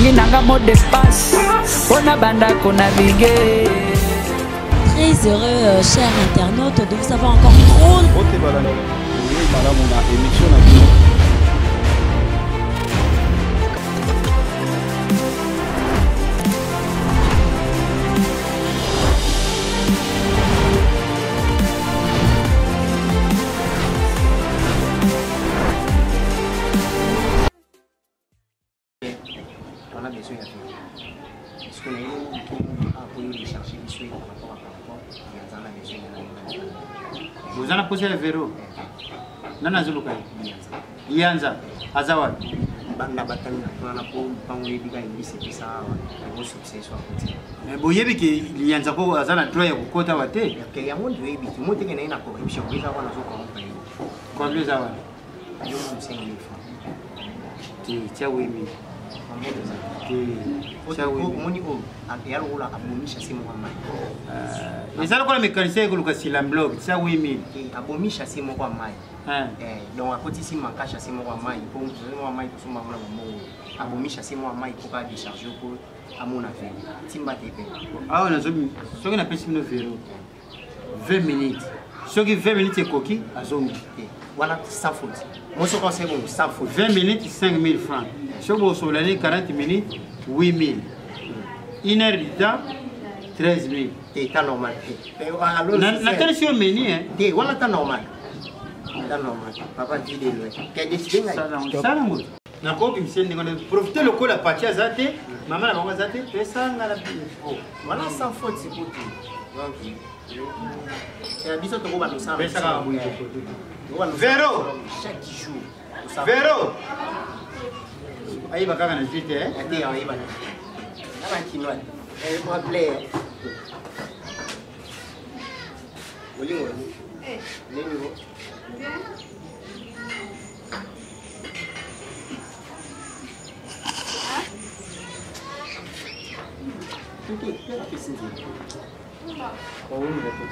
Nasengi nanga mot de passe mpo na banda konavigue. Très heureux, chers internautes, de vous avoir encore trop. Malamu na émission na bino. On a besoin ya vero. Parce que naye akoyo décharger biso ye par rapport à par rapport ya nzala na besoin ya nani. Oza na posa ya vero? Nani azoluka ye? Lianza. Aza wapi? Banda batami na kuna na po mpango yebi ka yebisi epesa awa ekosukisa yesu akoti. Mais boyebi ke Lianza ko aza na droit ya kokota awa te? Ke yango nde oyebi te. Moteke na ye na corruption eza wana azo corrompre yo. Combien eza wana? Yo mo 5000 francs. Te, tia 8000. Te, tia 8000. Omoni oyo eya lokola abomi chasser moko ya mai. Eza lokola mécanicien ekoluka silamblock, tia 8000. Te, abomi chasser moko ya mai. Donc akotisi manka chasser moko ya mai mpo chasser moko ya mai tosomba yango na bambongo. Abomi chasser moko ya mai mpo kaka décharge mpo amona vero. Timba te pe. Awa nazobi soki napesi bino vero 20 minutes. Soki 20 minutes ekoki azongi. Te, wana sans faute. Moi soki osali bongo sans faute. 20 minutes 5000 francs. Soki bosola ni 40 minutes 8000. Une heure du temps 13000. Te, temps normal. Natalisi yo meni hein. Te, wana temps normal. Temps normal. Papa dit de loin. Quel décidé ngai. Sala ngo. Nakobimisa ndenge wana profite lokola pati aza te, mama na bango aza te, pesa nga na oh, wana sans faute sikoyo. Donc biso tokobanda kosala Pesa kaka boye. Vero. Chaque jour. Vero. Ayeba kaka na jeu te. Te ayeba. Na kinois. Eh moi plaît. Olingo. Eh. Nini ngo? Bien.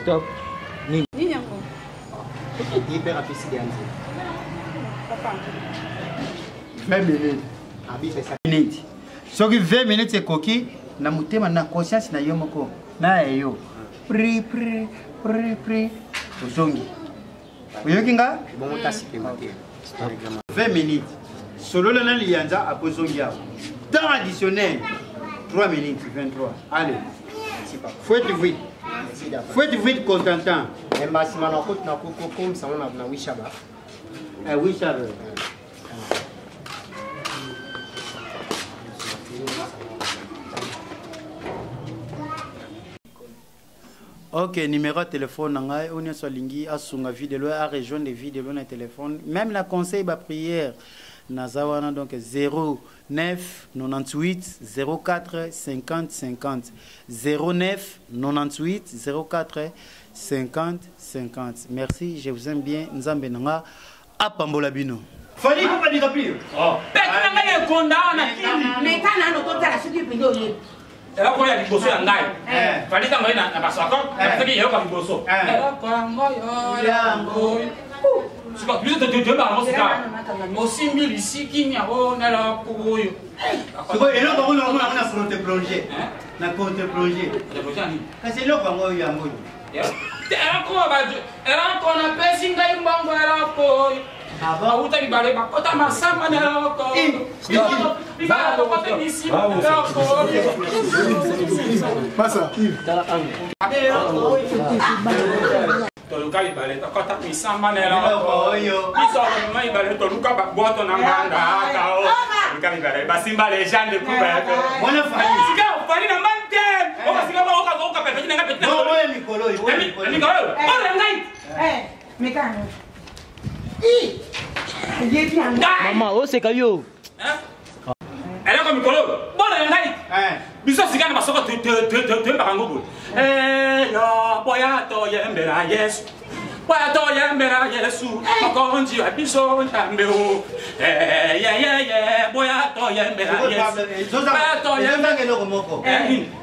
Stop. Nini? Nini yango? Hyper apesi ya nzela. Papa. 20 minutes. Abi pesa minutes. Soki 20 minutes ekoki na motema na conscience na yo moko na ya yo. Pri pri pri pri ozongi. Oyoki nga? Bongo tasi pema te. 20 minutes. Solola na liyanza akozongi awa. Temps additionnel 3 minutes 23. Allez. Faites vite. Faites vite Constantin. Emba nsima na na kokomisa ngo na wishaba. Eh wishaba. Ok, numéro ya téléphone na ngai oyo nyonso alingi asunga video a rejoindre video na téléphone même na conseil ba prière naza wana donc 09 98 04 50 50 09 98 04 50 50. Merci, je vous aime bien. Nzambe nanga apambola bino. Fally Ipupa DiCaprio. Oh. Peki na ngai ekonda na kini. Meka nano totala soki mpenza oyebi. Eloko ya liboso ya ngai. Fally ntango ye na basako, soki eloko ya liboso. Eloko yango yo yango. Sika biso toyebaka yango sika. Osimbi lisiki nyango na eloko oyo. Sikoyo eloko yango naomona yango na fronte plongée. Na contre plongée. Kasi eloko yango yango oyo. Eloko eloko napesi ngai mbongo eloko oyo. Bauta mibale bakota masamba na eloko. Mibale bakota misima na eloko. Pasa. Toluka mibale tokota misamba na eloko oyo. Biso mama mibale toluka babwato na nganda aka o. Toluka mibale basimba legende kuba. Wana Fally. Sika Fally na mante. Oka sika ba oka oka pepe na pepe. Non, oyo mikolo oyo. Oyo mikolo. Mikolo. Oyo ngai. Eh, meka. I. Yebi yango. Mama, oseka yo. Eloko mikolo. Bona ngai. Biso sika na basoko toyembaka yango boye. Elo boya toyembela Yesu. Boya toyembela Yesu. Mokonzi wa biso Nzambe o. Yeyeye boya toyembela Yesu. Boya toyembela eloko moko.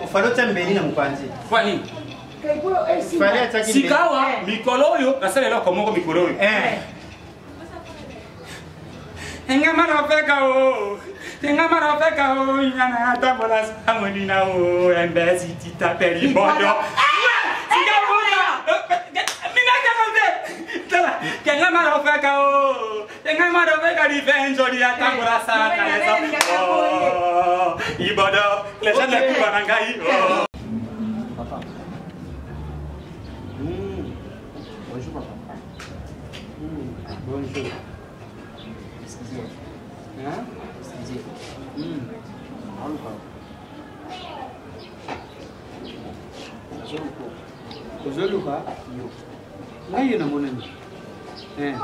Ofali otia mbeli na mopanzi. Kwa nini? Fally atiaki mbeli. Sikawa mikolo oyo nasala eloko moko mikolo oyo. Ngama na feka o. Tenga marafeka o nyana tambola samolina o embesi tita peri bodo. Sika buka. Mina kakonde. Tala kenga marafeka o. Tenga marafeka revenge ori tambola sa kalesa. Oh, ibodo. Les gens de Kubanangai. Oh. Papa. Bonjour papa. Bonjour. Excusez. Hein? Excusez. Aluka. Azoluka. Ozoluka? Yo. Ngai yo namonani. Eh.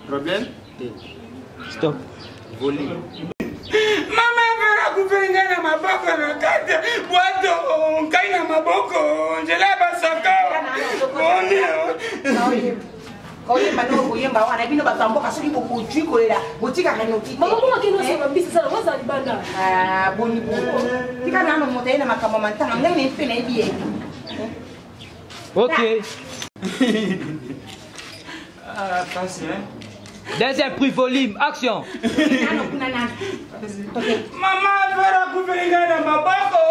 Problème? Te. Stop. Voler. Mama vera kufeli ngai na maboko na kati bwato ngai na maboko nzela ya basaka oni. Koyemba no koyemba wana bino bato ya mboka soki bokojui kolela botikaka noki. Mama koma kende osomba mbisi sala ozala libanda. Ah, boni bongo tika nano moto aye na makambo ya mantanga ngai na mpe nayebi ye. Ok. Ah, pasi, hein? Deuxième prix volume, action. Nano kuna nano. Mama vera kufeli ngai na maboko.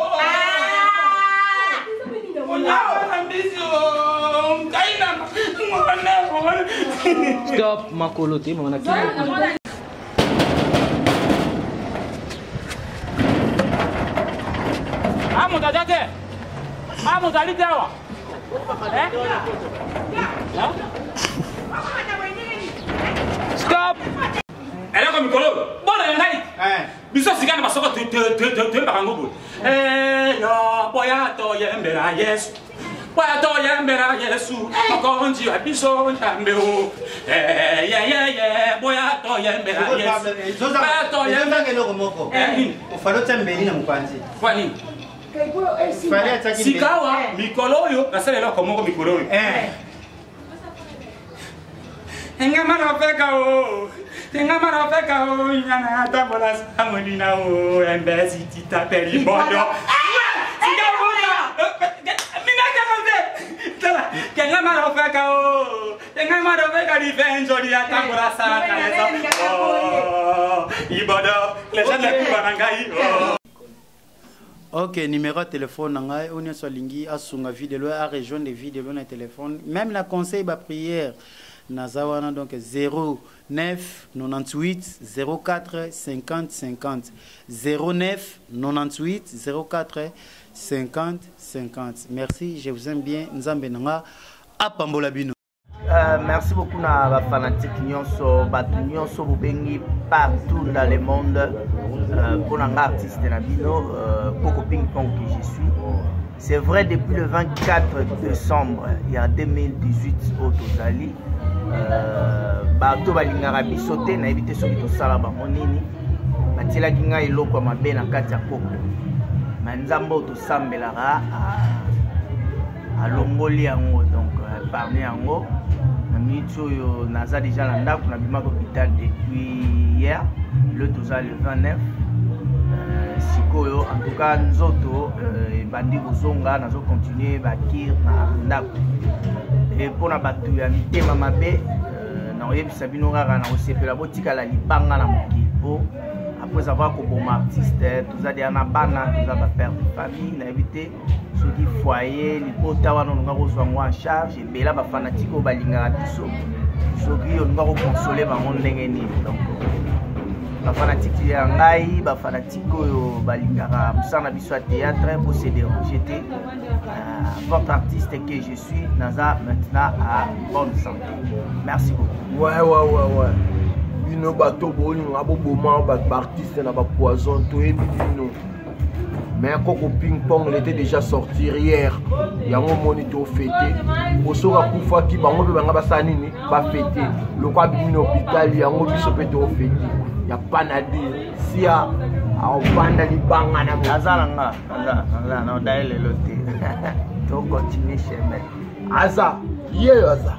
Onyama na mbisi ngai na ngone. Stop, makolo te, mama na kino. Ah, moto aza te. Ah, moto ali te awa. Eh? Hein? Stop. Eloko mikolo bona na ngai biso sika na basoko toyembaka yango boye eyo boya toyembela Yesu, boya toyembela Yesu mokonzi ya biso Nzambe o yeyeye, boya toyembela Yesu, boya toyembela. Ezozanga eloko moko. Nini? Ofali otia mbeli na mopanzi. Kwa nini? Fali atiaki mbeli. Sikawa mikolo oyo nasala eloko moko mikolo oyo. Engama nafeka o, engama nafeka o, nyana tambola samolina o, embesi tita peri bodo. Sika buka, mina kakonde. Tala, kengama nafeka o, engama nafeka revenge ori tambola sa kalesa. Oh, ibodo, les gens de Kubanangai. Oh. Ok, numéro de téléphone na ngai oyo nyonso alingi asunga videlo a rejoindre videlo na téléphone, même na conseil ba prière naza wana, donc 09 98 04 50 50, 09 98 04 50 50. Merci, je vous aime bien. Nzambe na nga apambola bino. Merci beaucoup na ba fanatique nyonso, bato nyonso bobengi partout dans le monde. Pour nga artiste na bino, Koko Ping Pong que je suis. C'est vrai, depuis le 24 décembre il y a 2018 oyo tozali, bato balingaka biso te, nayebi te soki tosala bango nini. Batielaki ngai eloko ya mabe na kati ya koko, me Nzambe oyo tosambelaka alongoli yango, donc épargne yango. Na minute oyo naza déjà na ndako, nabimaki hôpital depuis hier, le toza le 29. Sikoyo en tout cas nzoto ebandi kozonga, nazocontinue bakire na ndako. E mpona bato ya mitema mabe, nakoyebisa bino kaka na kosepela, botikala libanga na mokili, po après avoir koboma artiste, toza deya na bana, toza bapère de famille. Nayebi te soki foyer libota wana olinga kozwa yango en charge. Ebela bafanatike oyo balingaka biso, soki olinga kokonsole bango ndenge nini? Donc bafanatike ya ngai, bafanatike oyo balingaka mosala na biso ya théâtre, po se déranger te. Votre artiste que je suis naza maintenant à bonne santé. Merci beaucoup. Ouais, bino bato bolinga boboma bato baartiste na bapoison, toyebi bino. Mais Koko Ping Pong, il était déjà sorti hier. Yango moni tofete osoki akufaki, bango mpe banga basala nini? Bafete lokwa abimi na hôpital. Yango biso mpe tofete ya panadi sia aovanda libanga na Aza na nga, aza na odaye lelo te, tocontinue chemin. Aza yeyo, aza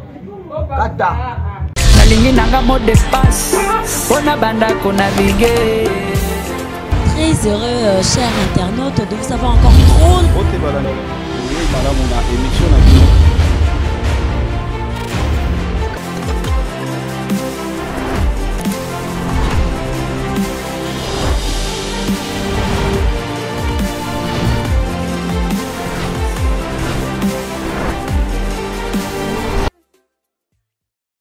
kata. Nalingi nanga mot de passe mpona bandako navigue. Très heureux, chers internautes, de vous avoir encore trop Bote balani, oyei malamu na émission na bino.